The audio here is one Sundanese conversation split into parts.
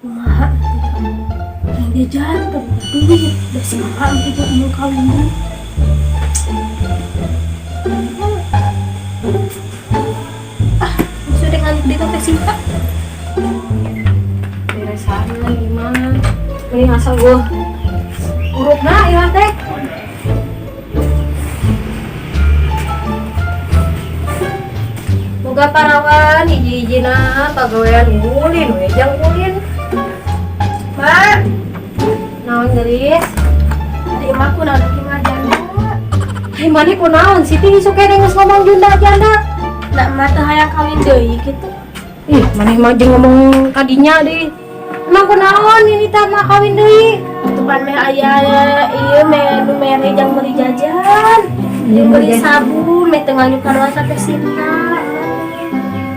Kumaha yang jajan teu boga duit, da si emak teh mau kawin deui. Ah, sudah nganjuk deui teh Sinta. Beresan gimana? Mending asal gua urupna ieu teh. Boga parawan hiji-hijina pagawean ulin we jang ulin. Mak, Naon geulis? ari emak kunaon ki mah janda. Hai maneh kunaon Siti isuk keneh geus ngomong junda janda. Da emak teh hayang kawin deui kitu. Ih, maneh mah jeung ngomong kadinya deui. Emang kunaon ini teh mah kawin deui? Tupan meh aya ieu meh nu mere jang meuli jajan. Jeung meuli sabun meh teu nganyukan wae ka teh Sinta.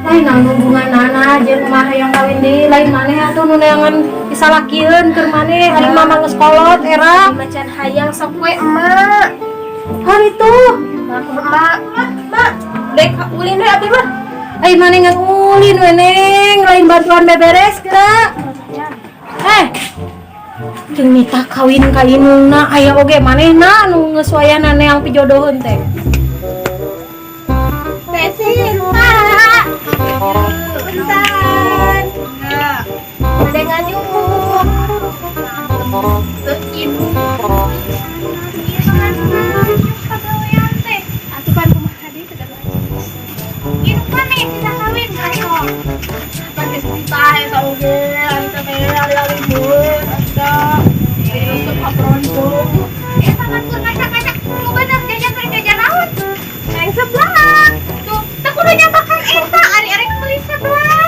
Lain naon hubunganana jeung mah hayang kawin deui, lain maneh atuh nu neangan disalakieun keur maneh ari mama geus kolot era. Macan hayang sok we emak. Hari tuh Aku emak, mak, dek ulin we abi mah. Ai maneh ngan ulin we neng, lain bantuan beberes geura. Eh, jeung nita kawin ka indungna aya oge manehna nu geus wayahna neang pijodoheun teh. Teh Sinta. Punten. Bade nganyuk. Teu indung. Ieu pagawean teh. Atuh pan kumaha deui teh gaduh. Indung maneh bisa kawin kaso. Pan geus ditah eta oge, ari teh ari-ari mun eta. Resep kabrondong. Eta mah keur ngacak-ngacak nu bener jajan teh jajan naon? Yang sebelah. Tuh, teu kudu nyabakan eta ari-ari meuli sebelah.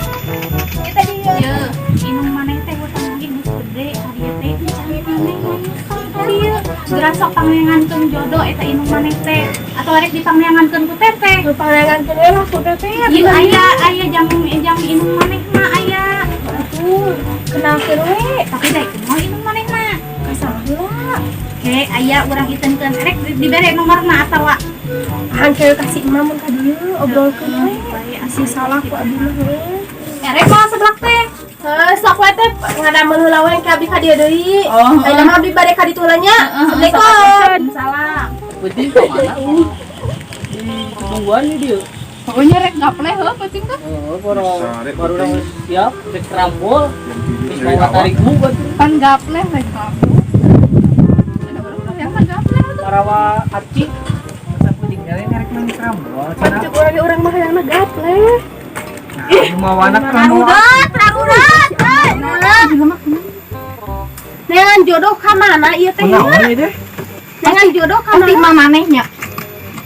Kita dieu. Ye, indung maneh teh hutang oge geus gede ari teh cari maneh nganyukan ka dieu. Geura sok pangneangankeun jodoh eta indung maneh teh atau arek dipangneangankeun ku teteh. Nu pangneangankeun we lah ku teteh. Ieu aya aya jang jang indung maneh mah aya. Atuh, kenalkeun we. Tapi da kumaha indung maneh mah? Kasalah heula. Oke, aya urang iteunkeun erek dibere nomorna atawa Hangkeul ka si emak mun ka dieu obrolkeun we. Asih Salah ku abi mah heuh. Erek mah seblak teh. Heuh, sok we teh ngadamel heula we ka abdi ka dieu deui. Oh, Ayeuna mah abdi bade ka ditu heula nya. Assalamualaikum. Salam. Penting ke mana? Di tungguan nih dia. Pokoknya rek gaple heuh penting teh. Oh, baru Sare, baru penting. udah siap rek kerambol. Jam 7 Terus nyari mau awak. tarigu batu. Pan gaple rek gaple. Ada orang yang mah gaple atuh. Parawa aci. Masa penting kalian rek main kerambol. Cenah. Cek urang ge urang mah hayangna gaple. Nah, mawana kerambol. Rarudat, rarudat. Neangan jodoh ka mana ieu teh? Kunaon ieu teh? Neangan jodoh ka Pasti mana? mah manehnya.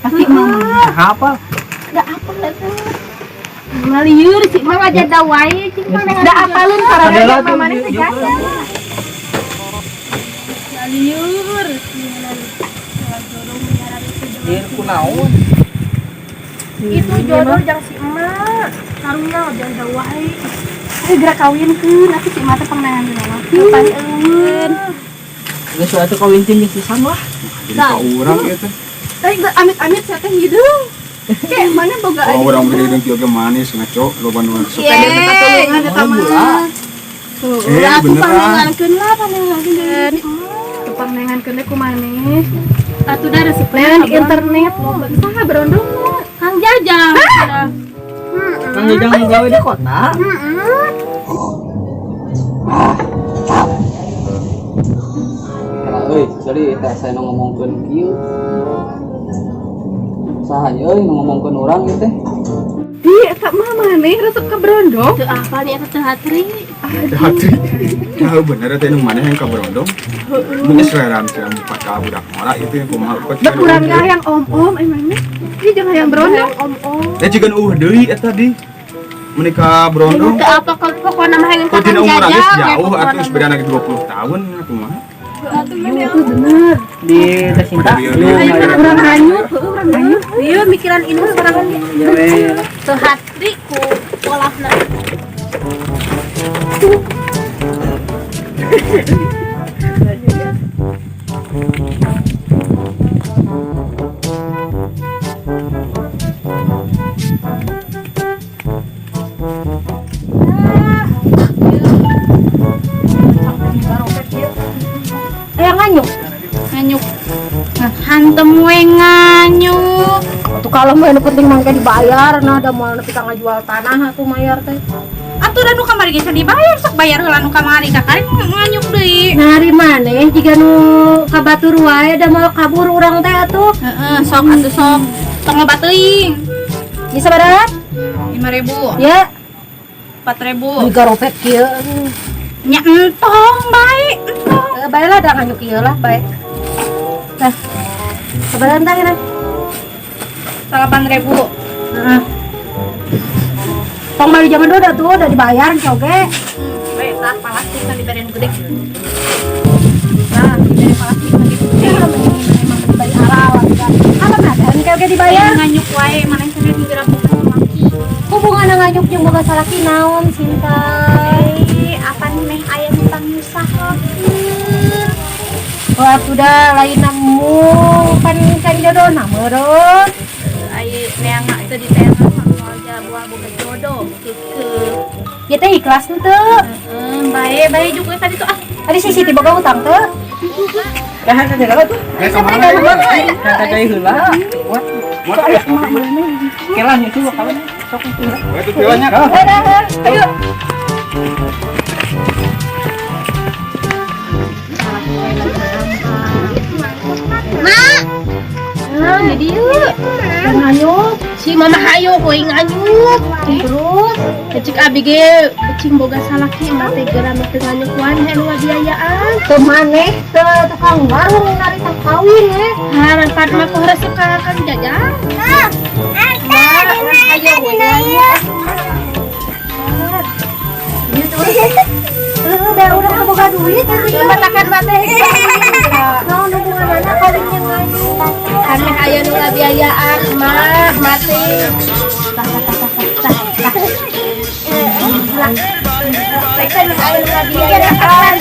Pasti mah. Apa? Da apa eta? Ngalieur si mah ngajada wae cing mah neangan. Da apaleun Adalah karena tuh, mah maneh teh yuk, jasa. Ngalieur. Ieu kunaon? Itu jodoh jang si emak. Karunya janda wae. Eh gerak kawinkeun atuh si emak teh pangneangan jodoh. Kapan eueun? Geus we atuh kawin teh pisan lah. Jadi ka urang ieu teh. Eh amit-amit saya teh hideung. Kayak mana boga Oh, urang beli hidung oge manis ngaco loba nu resep. Yeay, eta mah. Eh, Udah aku beneran. pangneangankeun lah, pangneangankeun jadi si emak. Pangneangankeun teh ku maneh. Atuh da resep Neangan di internet. Saha berondong? Kang Jajang. Kang Jajang gawe di kota. Heeh. Kira euy, sorry teh saya nu ngomongkeun kieu. Saha euy nu ngomongkeun urang ieu teh? Di eta mah maneh resep ka berondong. Teu apa nih eta teu hatri. Teu hatri. Nah, bener teh nu maneh yang ka berondong. Mun selera selera muka ka budak ngora itu yang kumaha kok. Da urang ge hayang om-om eh maneh. Ih jangan hayang berondong. Om-om. Eh jiga eueuh deui eta di. Menikah berondong. Teu apa pokona mah hayang Kok ka dina Kang umur Jajang. geus jauh atuh geus bedana 20 tahun kumaha. Itu bener. Di Teh Sinta. Udah, Lu Urang hanyut, heuh urang hanyut. Ieu mikiran indung sorangan ge. Ya we. Teu hatri ku polahna. Allah mah, nu penting mangke dibayar. Nah, da moal nepi ka ngajual tanah atuh mayar teh. Atuh da nu kamari ge can dibayar, sok bayar heula nu kamari, kakari nganyuk deui. Nari maneh jiga nu ka batur wae, da moal kabur urang teh atuh. Heeh, sok atuh sok. Tong loba teuing. Ieu sabaraha? 5.000. Ya, 4.000. juga ropek kieu. Nya entong bae, entong. Eh, bae lah, da nganyuk ieu lah, bae. Nah, sabaraha tah ini? 8.000. Heeh. Tong bali zaman udah tuh, udah dibayar oge. Bae tah palastik kan diberian gede. Nah, diberi palastik lagi. Emang beli halal kan. Apa ada engke oge dibayar? Nganyuk wae maneh teh geura boga salaki. Hubungan nganyuk jeung boga salaki naon, Sinta? Eh, apa meh aya nu pangnyusahkeun? Wah, atuh da lain nemu kan kan jodoh meureun. Ai neang teu diteangan mah moal buah boga jodoh keukeuh. Ieu teh ikhlas henteu? Heeh, bae bae juga tadi tuh ah. Tadi si Siti boga hutang teu? Kahan ka jaga tuh. Eh, kemana? Kata deui heula. What? Kelah itu kalau sok itu. Itu pilanya. Ayo. Nah, jadi yuk. Nganyuk. Si mama hayo kowe nganyuk. Terus Cek abi ge cing boga salaki mah teh geura mah teu nganyuk wae nu ngabiayaan. Teu maneh teu tukang warung narita kawin eh. Harapan mah ku resep ka Kang Jajang. Ayo nganyuk. Udah boga duit atuh. Matakan mah teh. Naon hubunganna kawin jeung nganyuk? Kami aya nu ngabiayaan mah mati. Tah tah tah tah tah. Teh kan aya nu ngabiayaan.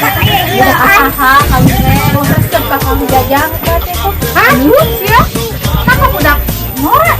Ya aha kawin teh. Resep ka Kang Jajang teh. Hah? Sia? Kakak budak ngora.